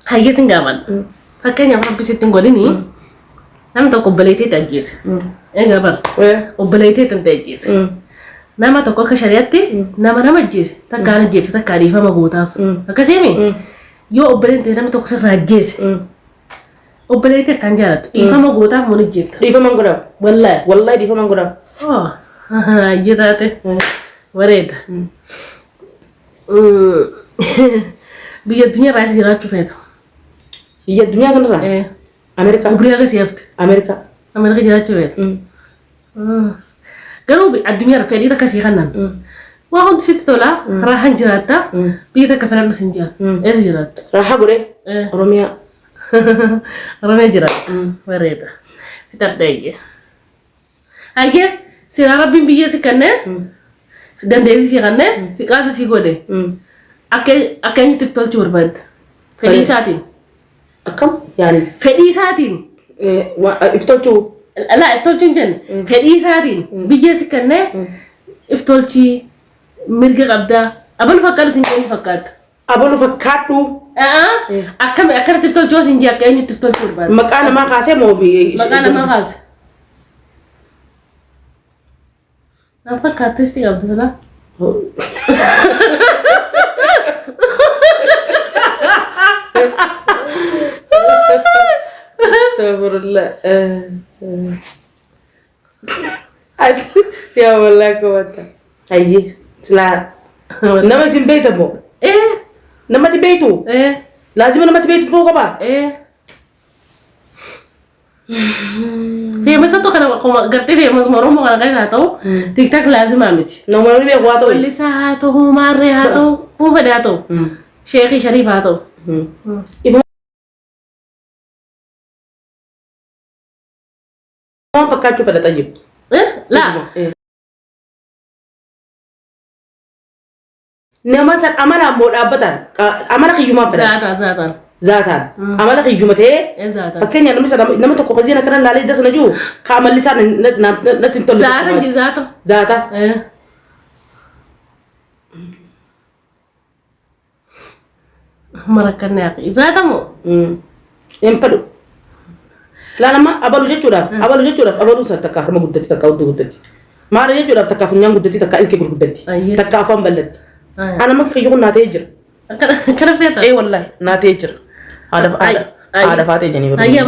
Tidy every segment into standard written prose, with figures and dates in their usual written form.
Hayyeetiin gaafadha. Fakkeenyaaf rabbi sitti hin godhini namni tokko obboleettii ajjeese. Egaa bar obboleettii ta'e ajjeese. Nama tokko akka shari'aatti nama nama ajjeese takkaan ajjeefte takkaan dhiifama gootaaf. Akkasiimi yoo obboleen ta'e namni tokko sirraa ajjeese obboleettii akkaan jaalattu dhiifama gootaaf moo ni ajjeefta? Dhiifama hin godhaaf. Wallaahi. Wallaahi dhiifama hin godhaaf. Oh, hayyee taate. Bareeda. Biyya addunyaa irraa eessa jiraachuu feeta? Biyya addunyaa kanarraa? Ameerikaa. Umrii haga si hafte. Ameerikaa. Ameerikaa jiraachuu feeta. Garuu addunyaa irra fedhii takka sii kennan. Waa hundi sitti tola. Raahan jiraatta. Biyya takka filadhu sin jaan. Eessa jiraatta? Raahaa godhee. Oromiyaa. Oromiyaa jiraatta. Bareeda. Fixadha eeyyee. Hayyee silaa rabbiin biyyee si kennee dandeettii si kennee fiqaasa si godhe akka akka eenyutti if tolchuu barbaadda? Fedhii isaatiin. Akkam yaani Fedhii isaatiin. If tolchuu. Laa if tolchuu hin jenne. Fedhii isaatiin biyyee si kennee if tolchii mirga qabdaa. Abalu fakkaadhu sin eenyu fakkaata? Abalu fakkaadhu. Akkami akkanatti if tolchuu sin jee akka eenyutti if tolchuu barbaadda? Maqaa namaa kaasee moo Maqaa namaa kaase. Naan fakkaattu isti qabdu silaa. Astagfirullah. Yaa wallahi kubata. Hayyee silaa nama isin beektan moo? Eh. Namatti beektu? Eh. Laazima namatti beektu ta'uu qabaa? Eh. Feemasattu kana akkuma gartee feemasuma Oromoo kana kan haa ta'u tiktak laazimaa miti. Nama namni beeku haa ta'u. Wallisaa haa ta'u maarree haa ta'u kun fedhe haa ta'u sheekii shariif haa ta'u. Waan fakkaachuu fedha xayyib. Laa. Nama san amalaan moo dhaabbataan amala kiyyumaan fedhan. Zaataan zaataan. Zaataan amala kiyyuma ta'ee Ee zaataan. fakkeenyaaf namni sana nama tokko kaziin akkana laalee dasa na jiru ka amalli isaa natti hin tolle. Zaatan ji zaata. Zaata. Ee. Marakkanne aqi. Zaata moo? Hin fedhu. Laalama abalu jechuudhaaf abalu jechuudhaaf abaluu sana takka harma guddatti takka hudduu guddatti. Maara jechuudhaaf takka funyaan guddatti takka ilkee gurguddatti Ayyee. takka afaan bal'atti. Ayyee. Ana makka kiyya kun naa ta'ee jira. Akkana akkana feeta? Ee wallahi naa ta'ee jira. Haadha haadha haadha faatee janii Ayyee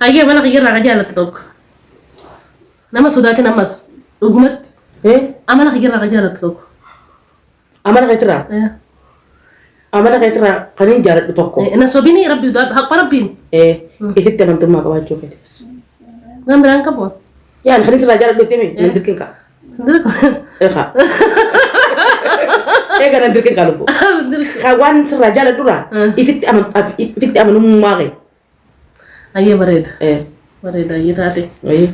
ayyee mala kiyyarraa ka jaalattu tokko. Nama sodaatin ammas dhugumatti amala kiyyarraa ka jaalattu tokko. Amala keetirraa amala keetirraa kan hin jaaladhu tokko. Na sobinii rabbi sodaadhu haqqa rabbiin. Ifitti amantummaa qabaachuu keetis. Waan biraan qabu. Yaan kan isirraa jaaladhu jettee mee nan dirqin kaa. Eegaa. Eegaa nan dirqin kaa lubbu. Kaa waan sirraa jaaladhurraa ifitti ifitti amanummaa kee. Ayyee bareeda. Bareeda ayyee taate. Ayyee.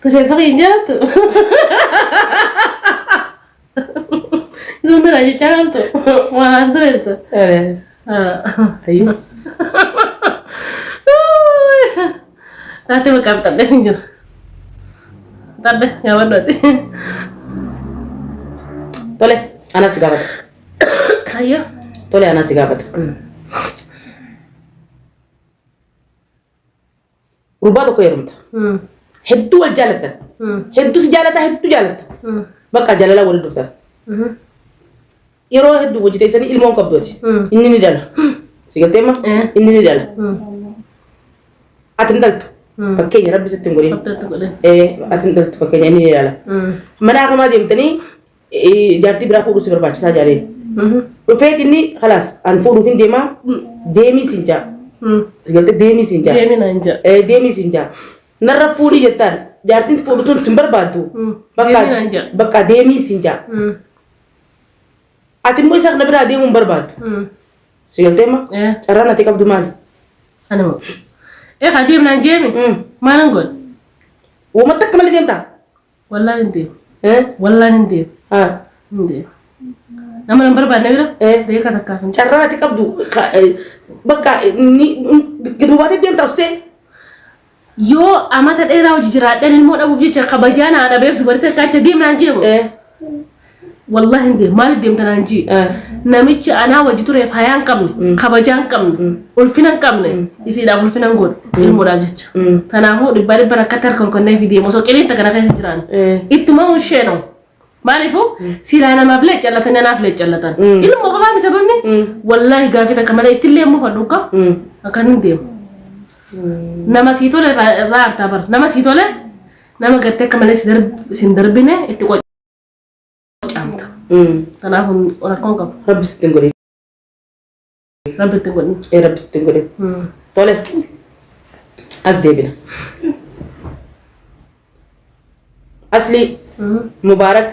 Rifeensa kee hin jaalattu? Isuma dura jechaa galtu. Waan as dura jirtu. Ayyee. Taate maqaa fixadhee hin jiru. Fixadhe gaafadhu ati. Tole anas si gaafata. Ayyoo. Tole anas si gaafata. Gurbaa tokko heerumta. Hedduu wal jaalattan. Hedduu si jaalata hedduu jaalatta. Bakka jaalala wal dhuftan. Yeroo hedduu hojii teessanii ilmoon qabdu ati. Inni ni dhala. Si galtee ma? Inni ni dhala. Ati hin dhaltu. Fakkeenya rabbi sitti hin godhin. Ati hin dhaltu fakkeenya inni ni dhala. Mana akamaa deemtanii jaartii biraa fuudhuu si barbaachisaa jaaleen. Dhufeet inni kalaas an fuudhuuf hin deemaa deemii siin jaa. Galtee deemii siin jaa. Deemii naan jaa. Deemii siin jaa. Narra fuudhii jettaan jaartiin si fuudhu tun sin barbaaddu. Deemii naan jaa. Bakka deemii siin jaa. Ati immoo isa kana biraa deemuu hin barbaaddu. Si galtee ma? Carraan ati qabdu maali? Ani moo. Kaa deem naan jeemi. Maalan godhe? Uummata akka malee deemtaa? Wallaan hin deemu. Wallaan hin deemu. Hin deemu. Nama nan barbaadne bira deekaa takkaaf hin Carraa ati qabdu bakka gadi baatee deemtaa ustee. Yoo amata dheeraa hojii jiraadheen ilmoo dhabuuf jecha kabajaa naa dhabeef dubartii akka acha deem naan jeemu. Wallahi hin deemu. Maaliif deemta naan jii? Namichi anaa wajji tureef hayaa hin qabne, kabajaa hin qabne, ulfina hin qabne, isiidhaaf ulfina hin godhu, ilmoodhaaf jecha. Kanaafuu dhibbaa dhibban akkatti harka ol kennee fi deemu osoo qiliinta kana keessa jiraan. Ittuma hin sheenamu. Maaliifuu silaa namaaf leeccallatan anaaf leeccallatan. Ilmoo qofaa mi sababni? Wallaahi gaafii takka malee ittillee hin mufadhu akka akkan hin deemu. Nama sii tole irraa artaa bara. Nama sii tole nama gartee akka malee si hin darbine itti qocaamta. Kanaaf rakkoon qabu. Rabbi sitti hin godhin. Rabbi itti godhin. Ee, Rabbi sitti hin godhin. Tole. As deebina. Asli Mubaarak.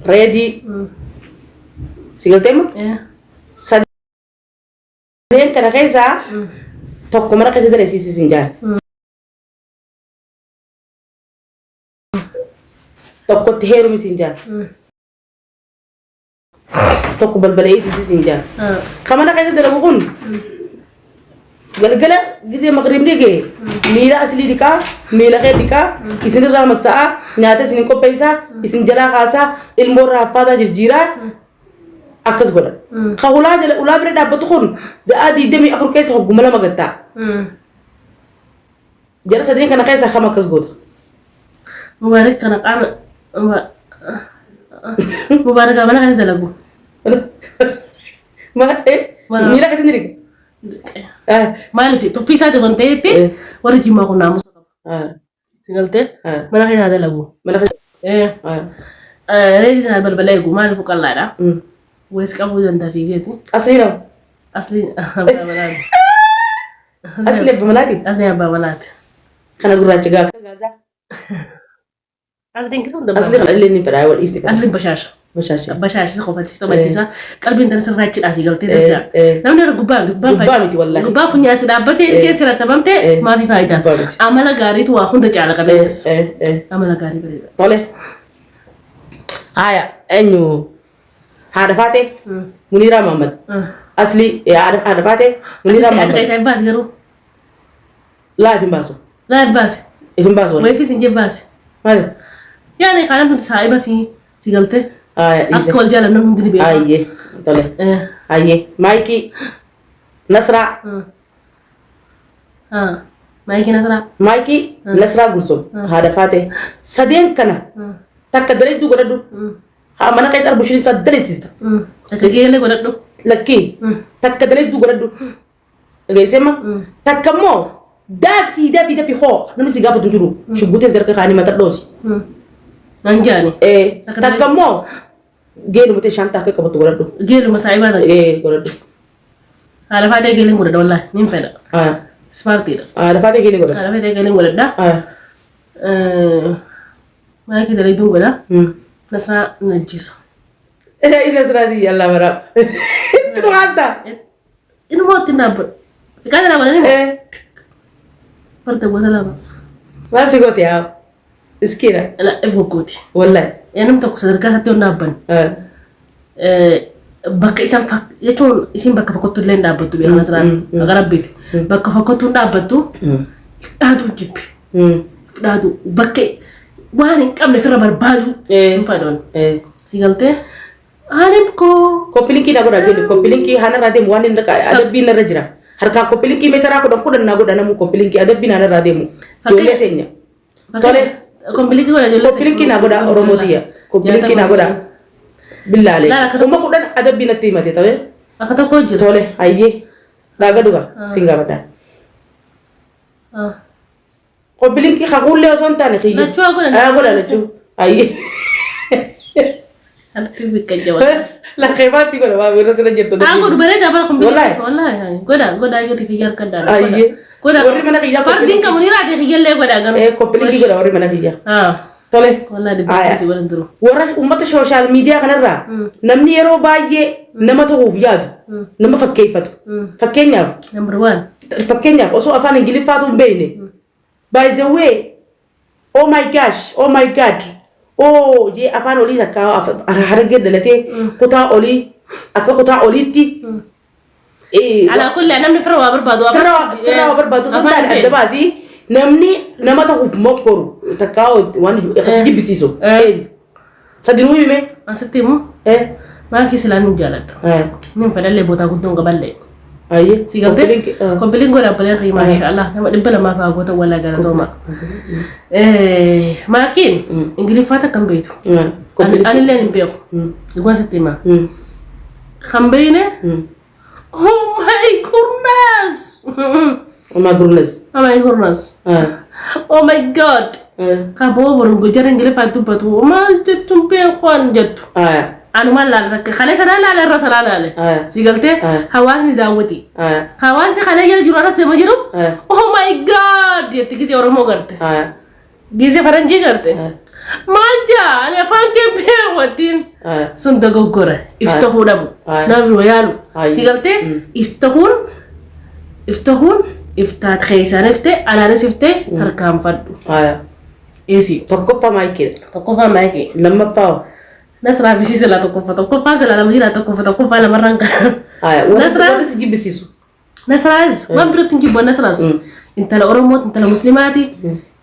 Reedii. Si galtee moo? Sadeen kana keessaa tokko mana keessa dalasiisis hin jaan. Tokkotti heerumis hin jaan. Tokko balbala eegsisis hin jaan. Kan mana keessa dalagu kun galgala gizee maqribni ga'e miila Aslii dhiqaa, miila kee dhiqaa, isinirraa massa'aa, nyaata isin qopheessaa, isin jalaa kaasaa, ilmoorraa haffaataa jijjiiraa akkas godha. Ka hulaa jala ulaa bira dhaabbatu kun za'aa 24 keessa hogguma lama gattaa. Jara sadeen kana keessaa kam akkas goota? Mubaarak kana qaama Mubaarak mana keessa dalagu. Miila keessa ni dhiqa. Maaliif tuffii isaati kan ta'etti warri jimmaa kun naamusa qabu. Si galtee mana keessa dalagu. Mana keessa. Reedii sana balbala eegu maaliif qal'aadha. Wees qabuu danda'a fiigeeti. Asli nama. Asli abbaa manaati. Asli abbaa manaati. Asli abbaa manaati. Kana gurraacha gaa akka gaazaa. Asliin kisa hunda. Asli kana illee ni fedhaa wal dhiiste. Asliin bashaasha. Bashaasha. Bashaashisa qofachiisa taphachiisa. Qalbiin tana sirraa achi dhaasii galtee taasisaa. Namni irra gubbaa miti. Gubbaa miti wallaahi. Gubbaa funyaan si dhaabbatee ilkee si rattabamte maafi faayidaa. Gubbaa miti. Amala gaariitu waa hunda caala qabeenyas. Amala gaarii bareeda. Tole. Haya, eenyu haadha faatee Muniiraa Muhammad. Asli haadha faatee Muniiraa Ati Muhammad. keessaa hin baasi garuu. Laa, if hin baasu. Laa, hin baasi. If hin baasu. Wayiifis hin jebbaasi. Maali? Yaani kanan hundi saahiba si galtee. Haya, dhiise. Akka wal jaalannu hundi ni beeka. Ayyee. Tole. Ayyee. Maayikii. Nasraa. Maayikii Nasraa. Maayikii Nasraa Gursum. Haadha faatee. Sadeen kana takka dalayduu godhadhu. Haa, mana keessa arbushiin isaa dalisiista. Takka geelee godhadhu. Lakkii. Takka dalayduu godhadhu. Dhageessema? Takka immoo dafii dafii dafii hoo namni si gaafatu hin jiru. Shugguteen zarka kaanii mata dhoosi. Nan jaani. Takka immoo geeluma ta'e shaantaa akka qabatu godhadhu. Geeluma saayibaa takka. Ee, godhadhu. Haadha faatee geeleen godhadha wallaahi nin fedha. Ismaartiidha. Haadha faatee geelee godhadhu. Haadha faatee geeleen godhadha. Maayikii dalayduu godha. Nasraa najjisa. Nasraati yallaa baraa. Itti dhugaasta. Inuma ittiin dhaabbadhu. Fiqaa jalaa godhanii moo? Farda gosa lama. Maal si goote yaa? Iskiina. If goggooti. Wallahi. Namni tokko sadarkaa isaatti yoo dhaabban bakka isaan jechuun isiin bakka fokkottu illee hin dhaabbattu beekaa Nasraan. Maqaa Rabbiiti. Bakka fokkottu hin dhaabbattu, if dhaatu jibbi. If dhaatu bakka waan hin qabne ofirra barbaadu hin fedhan. Si galtee ani koo Copy link naa godha ijoollee, copy link hanarraa deemu waan inni adabbiin narra jira. Harkaan copy link meetaraa 10 10 naa godha namuu copy link adabbiin hanarraa deemu. Ijoollee teenya. Tole. Copy link godha ijoollee. Copy link naa godha Oromoo tiyya. Copy link naa godha. Billaalee. Laala akka 10,000 adabbii natti himate tole. Akka tokko jira. Tole hayyee. Dhaaga dhuga siin gaafadha. Copy link kakuullee osoo hin taane kiyya. Lachuu haa godhan. Haa godha lachuu. Hayyee. Harki bikka jawaa. Lakkee baasii godha waa irra sirra jirtu. Haa godhu bareedaa bara copy link. Wallaahi. Wallaahi godha godha yoo kiyya harka daala. Hayyee. Godha. Warri mana kiyyaa Fardiin qabu ni raadee kiyyallee godha garuu. Copy link godha warri mana kiyyaa. Tole. Wallaahi dhibbaa si godhan duru. Warra uummata social media kanarraa namni yeroo baay'ee nama ta'uuf yaadu nama fakkeeffatu. Fakkeenyaaf Number one. Fakkeenyaaf osoo afaan Ingiliffaatu hin beekne, by the way, oh my gosh, oh my God, oh jee afaan olii takka Harargee dhalatee kutaa olii akka kutaa oliitti Alaa kulli namni fira waa barbaadu. Firraa waa barbaadu osoo hin taane adda baasii namni nama ta'uuf mokkoru takkaa waan akkas jibbisiisu eenyu? Sadi nuu himi mee. Asitti immoo maakii silaa nin jaaladha. Nin fedhallee bootaa guddoon qaballee. Ayyee. Si galtee? Kompiiliin godha obboleen kiyya maashaallah nama 200 haa goota walaa galatooma. Maakiin Ingiliffaa takka hin beektu. Anillee hin beeku. Dhugaa sitti hima. Kan beekne oh my goodness! Oh my goodness. Oh my goodness. Oh my God. Kan boo boru jara Ingiliffaa dubbatu maal jettuun beeku an jettu. Anumaan laala takka kalee sanaa laala irra sanaa laale. Si galtee hawaasni daawwiti. Hawaasni kalee jala jiru anas deema jiru. Oh my God jetti gisee Oromoo garte. Gisee faranjii garte. Maal jaa ani afaan kee beeku attiin. Sun dogoggora iftahuu dhabu. Nama biroo yaalu. Si galtee iftahuun iftahuun iftaat keessaan iftee alaanis iftee tarkaanfadhu. Eesii. Tokkoffaa maayikiidha. Tokkoffaa maayikii. Lammaffaa hoo? Nasraa fi silaa tokkoffa tokkoffaa silaa lama jira tokkoffa tokkoffaa lamarraan kan. Nasraa Warri si jibbisiisu. Nasraas waan birootti hin jibbu Nasraas intala Oromooti intala Muslimaati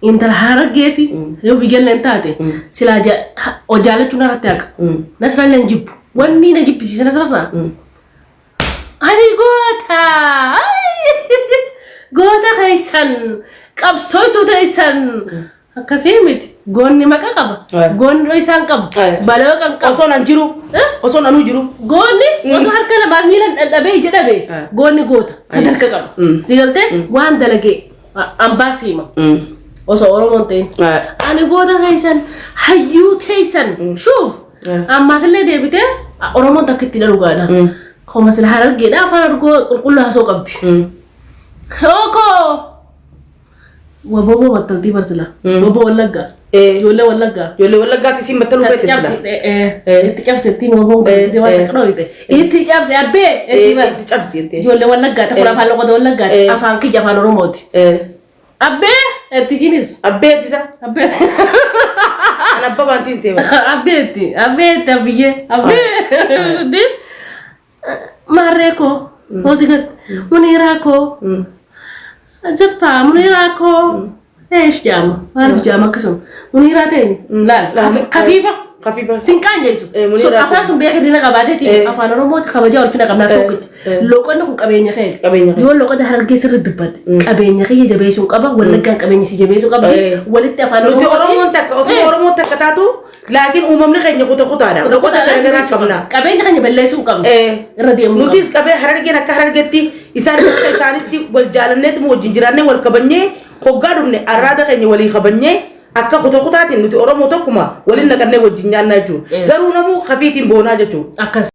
intala Harargeeti yoo biyyallee hin taate silaa jaalachuun irratti haqa. Nasraallee hin jibbu. Wanni na jibbisiise Nasrarraa. Ani goota! Goota keessan qabsootu teessan akkasii miti. Goonni maqa qaba. Goonni dhoysaan qabu. Baloo kan qabu. Osoon an jiru. Osoon anuu jiru. Goonni osoo harka lamaa miilan dhadhabee ija dhabe goonni goota sadarka qaba. Si galtee waan dalagee ambaa siima. Osoo Oromoon ta'in. Ani goota keessan hayyuu teessan shuuf ammaas illee deebitee Oromoon takka itti dhalugaadha. Koma sila Harargeedha afaan argoo qulqulluu haasoo qabdi. Ookoo! Waboo battaltii barsila. Waboo Wallaggaa. Ijoollee Wallaggaa. Ijoollee Wallaggaatti isiin battaluu feete sila. Itti cabse ittiin waboon galtee waan takka dhooyte. Itti cabse abbee itti bar. Itti cabsi jettee. Ijoollee Wallaggaa takka afaan loqota Wallaggaati. Afaan kiyya afaan Oromooti. Abbee itti isiinis. Abbee ittisa. Abbee. An abbaa baantiin seema. Abbee itti abbee itti abbiyyee abbee. Maarree koo hoosi gad Muniiraa koo jirtaa Muniiraa koo eesh jaama maaliif jaama akkasuma Muniiraa ta'e laal kafiifa Kafiifa. sinqaan jeessu Muniiraa afaan sun beeka hirrina qabaateeti afaan Oromooti kabajaa ulfina qabnaaf tokkichi loqonni kun qabeenya kee Qabeenya kee. yoo loqota Harargee sirri dubbadhe qabeenya kiyya jabeessuun qaba Wallaggaan qabeenya si jabeessuu qabdi walitti afaan Nuti Oromoon takka osoo Oromoon takka taatu laakiin uumamni keenya kuta kutaadha. Loqota garaagaraa qabna. Qabeenya keenya balleessuu hin qabnu. Irra deemuu qabna. Nutis qabee Harargeen akka Harargeetti isaan akka isaanitti wal jaalanneetuma wajjin jiraannee wal kabanyee hoggaa dhufne arraada keenya walii kabanyee akka kuta kutaatiin nuti Oromoo tokkuma waliin naqannee wajjin nyaannaa jechuudha. Garuu namuu kafiitiin boonaa jechuudha. Akkas.